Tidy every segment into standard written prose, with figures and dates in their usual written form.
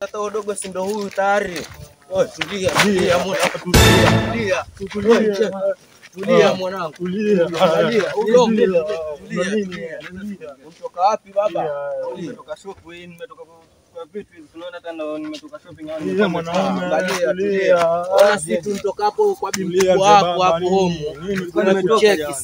Hata udogo si ndo huyu tayari. Wewe tulia, tulia mwanangu, tulia. Tulia. Tulia mwanangu. Tulia. Angalia, udogo. Tulia. Umetoka wapi baba? Nimetoka shop hii, nimetoka kwa vitu hivi. Tunaona hata ndo nimetoka shopping au Tulia mwanaume. Angalia, Tulia. Ona si tunatoka hapo kwa bibi Tulia wako baba, hapo nini, home. nini, Tumekucheki sasa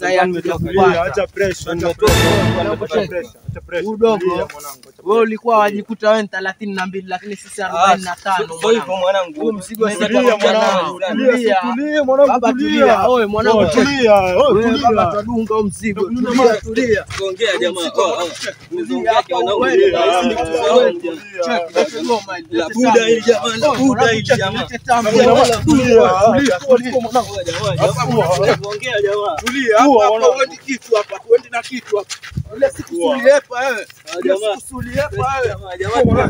Tulia, acha pressure, acha pressure. Acha pressure. Udogo. Tulia mwanangu, acha Wewe ulikuwa wajikuta wewe ni 32 lakini sisi 45. Sio hivyo mwanangu. Huu mzigo Mimi sasa Tulia nitakuja mwanangu, nao. tulia, tulia mwanangu, Baba tulia. tulia. Oe mwanangu, Oh, tulia, oh, Wewe baba tulia. twadunga huu mzigo. Tulia, Tulia, tulia. Tuongea jamaa. Oh, oh. Tumeongea Hapa wanangu. wewe, Hizi ni vitu za wangu, jamaa. Check, lete goma hili, La lete buda tambo. hili jamaa, la Oe, buda mwanangu, hili check, jamaa. lete tambo. Tulia, Tulia, tulia, tulia, mwanangu. Oh, jamaa, jamaa. Tuongea jamaa. Tulia, hapa Kuwa, hapa mwanangu. huendi kitu hapa, huendi na kitu hapa. Ile siku Kuwa. suliepa wewe. Ile Jamaa. siku suliepa wewe. Jamaa, jamaa.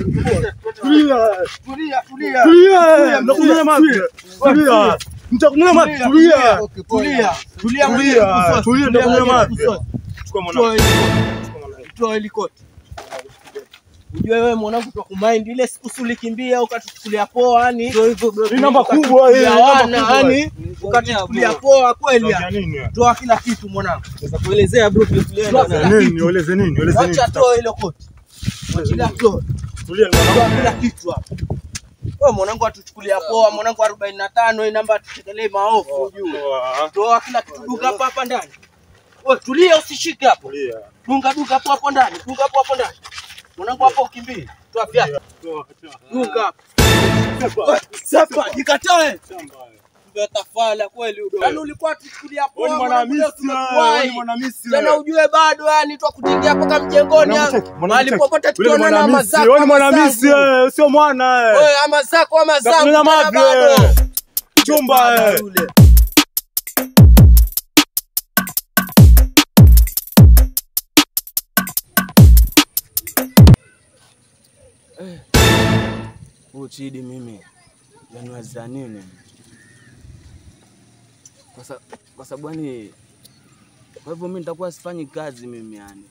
Tulia. Tulia, tulia. Tulia, nitakunywa maji. Tulia. Nitakunywa maji. Tulia. Tulia. Tulia, Tulia, mwenyewe. tulia, nitakunywa maji. Toa Chukua mwanangu. hili koti. Toa hili koti. Ujue wewe mwanangu twakumind ile siku sulikimbia ukatuchukulia poa yani. Hii namba kubwa hii, namba Wana kubwa. yani ukatuchukulia poa kweli Tunaongea yani. nini wewe? Toa kila kitu mwanangu. Sasa kuelezea bro tulienda na. Nini, ueleze nini? Ueleze nini? Wacha toa ile koti. Wachilia toa. Tulia mwanangu. Toa kila kitu hapa. Wewe mwanangu atuchukulia poa, mwanangu 45 hii namba atuchekelee maofu ujue. Toa. Toa kila kitu dunga hapa hapa ndani. Wewe tulia usishike hapo. Tulia. Dunga dunga hapo hapo ndani. Dunga hapo hapo ndani. Mwanangu hapo ukimbie. Toa viatu. Toa, toa. Dunga hapo. Sepa. Sepa, jikatae. Shamba. Ndio tafala kweli udogo. Yaani ulikuwa tuchukulia Wewe poa. ni mwanamisi mwanangu, wewe, wewe ni tumekuwahi. mwanamisi Tena wewe. ujue bado yani twakutingia mpaka mjengoni. Mwanangu cheki, mwanangu Mahali cheki. popote Yule ni tukionana ama mwanamisi, zako wewe ni ama mwanamisi zangu. wewe, sio mwana wewe. Wewe ama zako ama zangu Nitakunywa tena maji bado. wewe. Chumba wewe. Yule. Huyu Chidi mimi yaniwaza nini? Kwa sababu yani, kwa hivyo mimi nitakuwa sifanyi kazi mimi yani.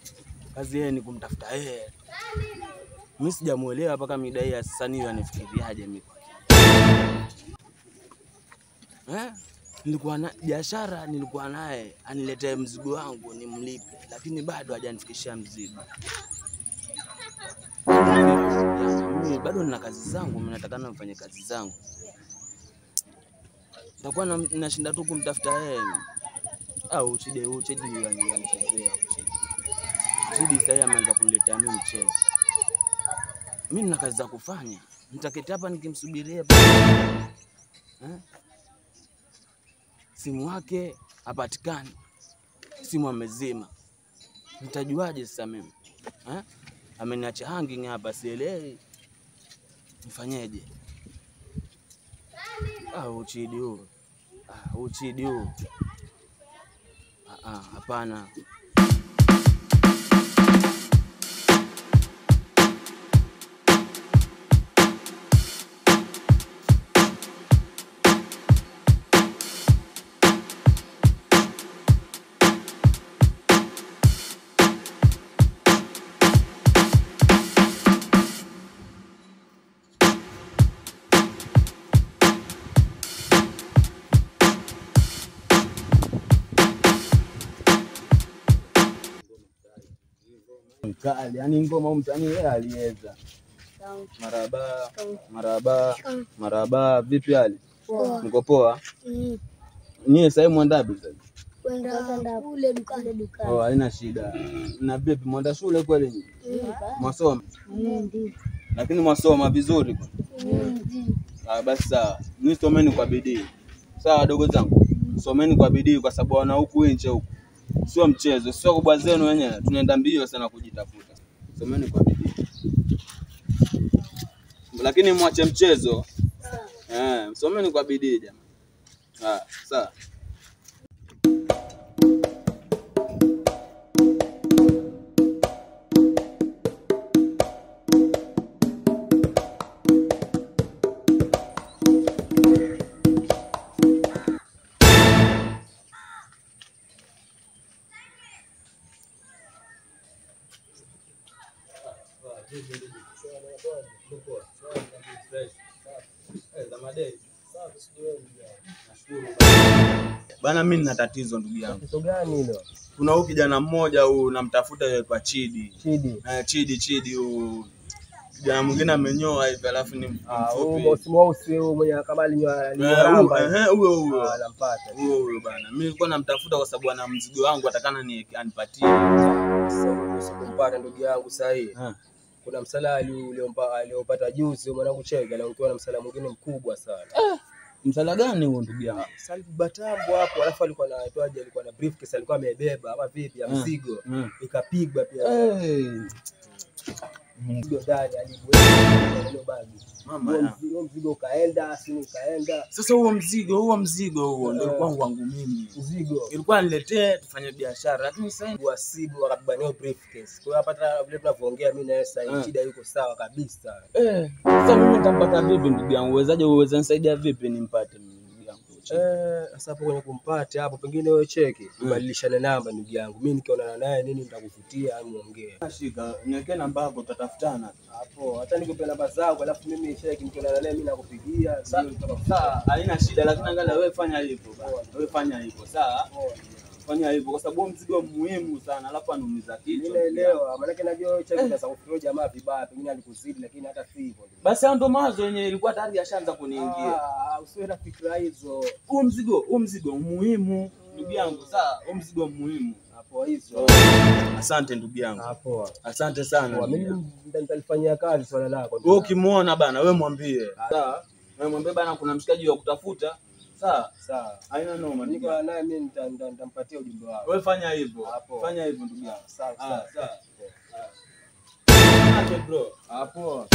Kazi yeye ni kumtafuta yeye. Mimi sijamuelewa mpaka mida hii ya sasa niyo anifikiriaje mimi kwake. Eh? Nilikuwa na biashara, nilikuwa naye aniletee mzigo wangu nimlipe, lakini bado hajanifikishia mzigo. Mimi bado nina kazi zangu, mimi nataka nifanye kazi zangu. Nitakuwa nashinda tu kumtafuta yeye. Ah, Uchidi Uchidi ananichezea Uchidi. Uchidi sasa ameanza kuniletea mimi mchezo. Mimi nina kazi za kufanya. Nitaketi hapa nikimsubiria. Eh? Simu wake hapatikani. Simu amezima. Nitajuaje sasa mimi? Eh? Ameniacha hanging hapa sielewi. Nifanyeje? Ah, Uchidi huyu. Ah, Uchidi huyu. Ah, hapana. Mkali, yani ngoma huyu msanii yeye aliweza. Maraba, maraba, maraba, vipi hali? Mko poa? Nyie sasa mwandapi sasa? Kwenda kule dukani. Oh, haina shida. Na vipi mwenda shule kweli nyinyi? Mwasoma? Lakini mwasoma vizuri kwa. Ah, basi sawa. Nyinyi someni kwa bidii. Sawa wadogo zangu. Someni kwa bidii kwa sababu wana huku nje huku. Sio mchezo, sio kubwa zenu wenyewe. Tunaenda mbio sana kujitafuta. Someni kwa bidii. Lakini mwache mchezo. Eh, someni kwa bidii jamaa. Ah, sawa. Bana, mimi nina tatizo ndugu yangu. Tatizo gani hilo? Kuna huyu kijana mmoja huyu namtafuta yeye Chidi. Chidi. Chidi huyu. Kijana mwingine amenyoa hivi alafu ni mfupi. Huyo mweusi huyo mwenye kama alinyoa ramba. Huyo huyo. Nampata. Huyo huyo bana. Mimi nilikuwa namtafuta kwa sababu ana mzigo wangu atakana ni anipatie. Sasa kumpata ndugu yangu sasa hii. Kuna msala aliopata juzi mwanangu Chege, aliangukiwa na msala mwingine mkubwa sana. Msala gani huo ndugu yangu? Salibu Batambo hapo, alafu alikuwa na aitwaje, alikuwa na briefcase alikuwa amebeba ama vipi ya mzigo. Ikapigwa pia. Mzigo ndani alibweka ile bagi. Mama, huo mzigo ukaenda, simu ukaenda. Sasa huo mzigo huo ndio ulikuwa wangu mimi. Mzigo. Ilikuwa niletee tufanye biashara, lakini sasa wasibu wakabania briefcase. Kwa hiyo hapa hata vile tunavyoongea mimi na yeye sasa shida yuko sawa kabisa. Sasa mimi nitampata vipi ndugu yangu? Uwezaje, uweza nisaidia vipi nimpate mimi ndugu yangu? Sasa hapo kwenye kumpata hapo pengine wewe cheki, ubadilishane namba ndugu yangu. Mimi nikionana naye nini nitakuvutia au muongee. Shika, niwekee namba yako tutatafutana. Hapo hata nikupe namba zako alafu mimi cheki nikionana naye mimi nakupigia. Sawa, haina shida lakini angalia wewe fanya hivyo. Wewe fanya hivyo, sawa? Fanya hivyo kwa sababu mzigo muhimu sana alafu anumiza kichwa. Mimi naelewa, maana yake najua wewe cheki unaweza kufikiria jamaa vibaya pengine alikuzidi lakini hata si hivyo. Basi hao ndo mawazo yenyewe ilikuwa tayari yashaanza kuniingia. Usiwe na fikra hizo. Huo mzigo muhimu ndugu yangu, sawa? Huo mzigo muhimu. Hapo hizo. Asante ndugu yangu. Hapo. Asante sana. Mimi nitalifanyia kazi swala lako. Wewe ukimuona bana, wewe mwambie. Sawa? Wewe mwambie bana kuna mshikaji wa kutafuta. Sawa? Sawa. Haina noma. Niko naye mimi nitampatia ujumbe wako. Wewe fanya hivyo. Fanya hivyo ndugu yangu. Sawa sawa. Sawa. Asante bro. Hapo.